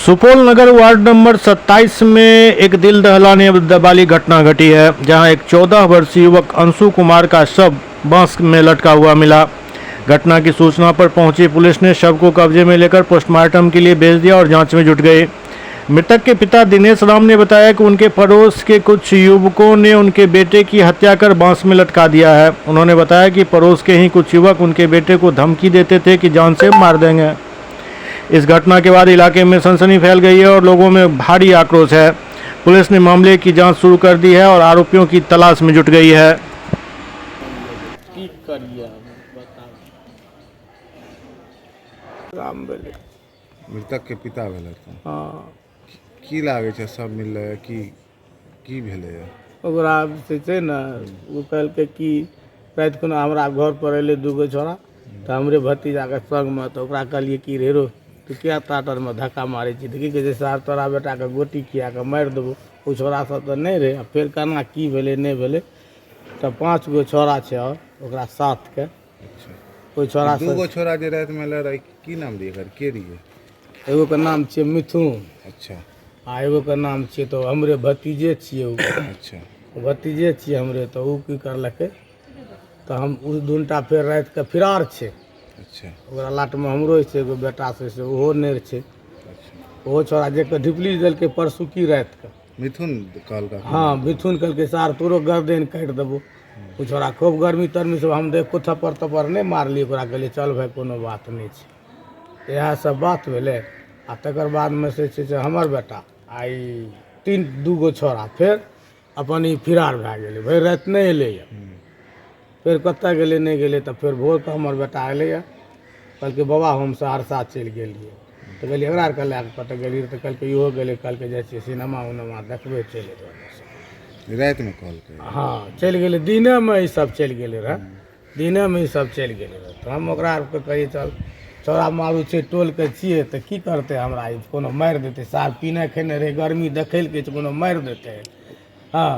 सुपौल नगर ward number 27 में एक दिल दहलाने वाली घटना घटी है, जहां एक 14 वर्षीय युवक अंशु कुमार का शव बांस में लटका हुआ मिला। घटना की सूचना पर पहुंची पुलिस ने शव को कब्जे में लेकर पोस्टमार्टम के लिए भेज दिया और जांच में जुट गई। मृतक के पिता दिनेश राम ने बताया कि उनके पड़ोस के कुछ युवकों ने उनके बेटे की हत्या कर बांस में लटका दिया है। उन्होंने बताया कि पड़ोस के ही कुछ युवक उनके बेटे को धमकी देते थे कि जान से मार देंगे। इस घटना के बाद इलाके में सनसनी फैल गई है और लोगों में भारी आक्रोश है। पुलिस ने मामले की जांच शुरू कर दी है और आरोपियों की तलाश में जुट गई है। की करिए हम बताउ। राम भेलै। मृतक के पिता भेलथि। हँ। की लागै छै, सब मिललै की की भेलैए? ओकरा जे छै ने, ओ कहलकै कि राति खुना हमरा घरपर अयलै दूगो छौड़ा तऽ हमरे भतीजाके संगमे। तऽ ओकरा कहलियै कि रे रौ, तू किया टाटरमे धक्का मारै छी? तऽ की कहै छै, सार तोरा बेटाके गोटी खिया कऽ मारि देबौ। ओ छौड़ा सब तऽ नहि रहै। आ फेर केना की भेलै, नहि भेलै, तऽ पाँच गो छौड़ा छै आओर ओकरा साथके ओहि छौड़ा दू गो छोरा जे रातिमे एलै रहै, की नाम रहियै एकर, के रहियै? एगोके नाम छियै मिथुन। आ एगोके नाम छियै तऽ हमरे भतीजे छियै ओ। भतीजे छियै हमरे। तऽ ओ की करलकै, तऽ हम ओ दुनूटा फेर रातिके फिरार छै। ओकरा लाटमे हमरो छै एगो बेटा छै, से ओहो नहि छै। ओहो छौड़ा जे ढिपली देलकै परसुकी रातिके। मिथुन कहलका? हँ, मिथुन कहलकै, सार तोरो गर्दन काटि देबो। ओ छौड़ा खूब गर्मी तरमी सब, हम देखो थप्पड़ तप्पड़ नहि मारलियै ओकरा। कहलियै, चल भाय, कोनो बात नहि छै। इएह सब बात भेलै। आ तकर बादमे से छै से हमर बेटा आ ई तीन दू गो छौड़ा फेर अपन ई फिरार भए गेलै। भरि राति नहि एलैए। फेर कतऽ गेलै, नहि गेलै, तऽ फेर भोरके हमर बेटा एलैए, कहलकै, बाबा, हम सहरसा चलि गेलियै। तऽ कहलियै, एकरा आरके लए कऽ कतऽ गेलियै? तऽ कहलकै, इहो गेलै। कहलकै, जाइ छियै सिनेमा उनेमा देखबै, चलि अयबै। रातिमे कहलकै? हँ, चलि गेलै। दिनेमे ईसब चलि गेलै रहए। दिनेमे ईसब चलि गेलै रहए। तऽ हम ओकरा आरके कहियै, चल छौड़ा मारू छै, टोलके छियै, तऽ की करतै हमरा ई? कोनो मारि देतै? सार पीने खेने रहै, गर्मी देखैलकै तऽ कोनो मारि देतै? हँ,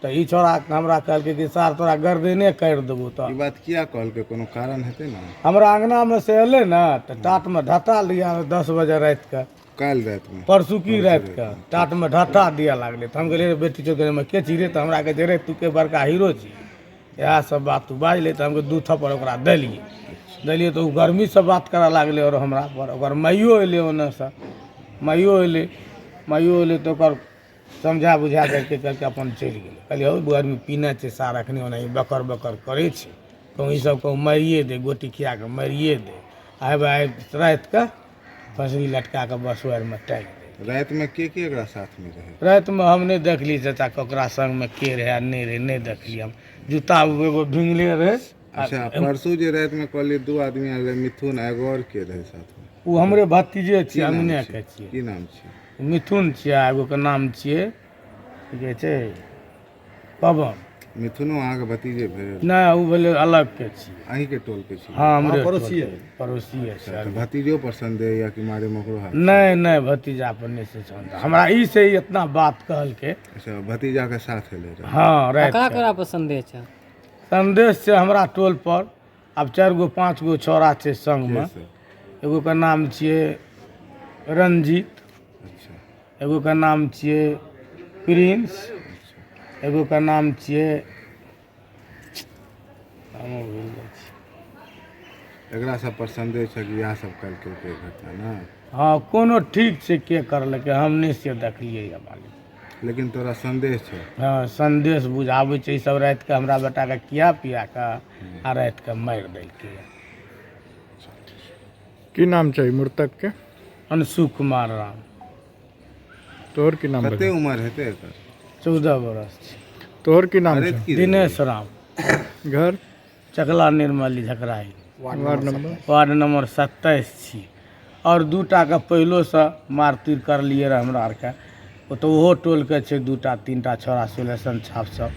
तऽ ई छौड़ा हमरा कहलकै कि सार तोरा गर्दने काटि देबौ। तऽ ई बात किया कहलकै? कोनो कारण हेतै ने? हमरा अङ्गनामे से एलै ने तऽ टाटमे ढटा लिया 10 बजे रातिके। काल्हि रातिमे? परसुकी रातिके टाटमे ढटा दिअ लागलै। तऽ हम कहलियै, रे बेटी चौक के छी रे? तऽ हमरा कहै छै, रे तू के बड़का हीरो छी? इएह सब बात तू बाजलै। तऽ हम दू थप्पड़ ओकरा देलियै। देलियै तऽ ओ गर्मीसँ बात करऽ लागलै आओर हमरा पर। ओकर माइयो एलै ओन्नेसँ, माइयो एलै। माइयो एलै तऽ ओकर समझा बुझा करके कहलकै, अपन चलि गेलै। कहलियै, हौ, गर्मी पीने छै सार, एखनी ओनाही बकर बकर करै छै, कहूँ ईसब कहूँ मारिए दे, गोटी खिया कऽ मारिए दे। आइ आइ रातिके फँसरी लटका कऽ बसुआरिमे टाँगि दे। रातिमे के के एकरा साथमे रहै? रातिमे हम नहि देखली चाचा, ककरा संगमे के रहै, नहि रहै, नहि देखली हम। जूता एगो भिंगले रहै। अच्छा, परसू जे रातिमे कहलियै दू आदमी आयल रहै, मिथुन आ एगो आओर के रहै साथमे? ओ हमरे भतीजे छियै। की नाम अङ्गनेके छियै? छियै। की नाम छियै? मिथुन छियै आ एगोके नाम छियै, की कहै छै, पवन। मिथुनो अहाँके भतीजे भेल? नहि, ओ भेलै अलगके छियै। अहीँके टोलके छियै? हँ, हमरे पड़ोसिए छै। तऽ भतीजो पर संदेह या कि मारे मे ओकरो हाथ? नहि नहि, भतीजा पर नहि छै संदेह हमरा। ई से इतना बात कहलकै। अच्छा, भतीजाके साथ एलै रहै? हँ, राति ककरा के। ककरा पर संदेह छै? संदेश छै हमरा टोल पर आब चारि गो पाँच गो छौड़ा छै संगमे। के सब? एगोके नाम छियै रंजीत। एगोके नाम छियै प्रिंस। एगोके नाम छियै, नामो भूलि जाइ छी। एकरा सब पर संदेह छै कि इएह सब काल्हि केलकै घटना ने? हँ, कोनो ठीक छै, के करलकै, हम नहि से देखलियै यऽ मालिक। लेकिन तोरा संदेह छै? हँ, संदेश बुझाबै छै, ई सब रातिके हमरा बेटाके किया पिया कऽ आ रातिके मारि देलकै। की नाम छै मृतक के? अंशु कुमार राम। तोहर की नाम? कते उम्र हेतै एकर? 14 बरस छै। तोहर की नाम अरे छै? की? दिनेश राम। घर? Chakla Nirmali, Jhakrahi. Ward number? Ward number 27 छी। आओर दू टाके पहिलोसँ मारपीट करलियै रहए हमरा आरके ओ, तऽ ओहो टोलके छै, दू टा तीन टा छौड़ा, सुलेशन छाप सब।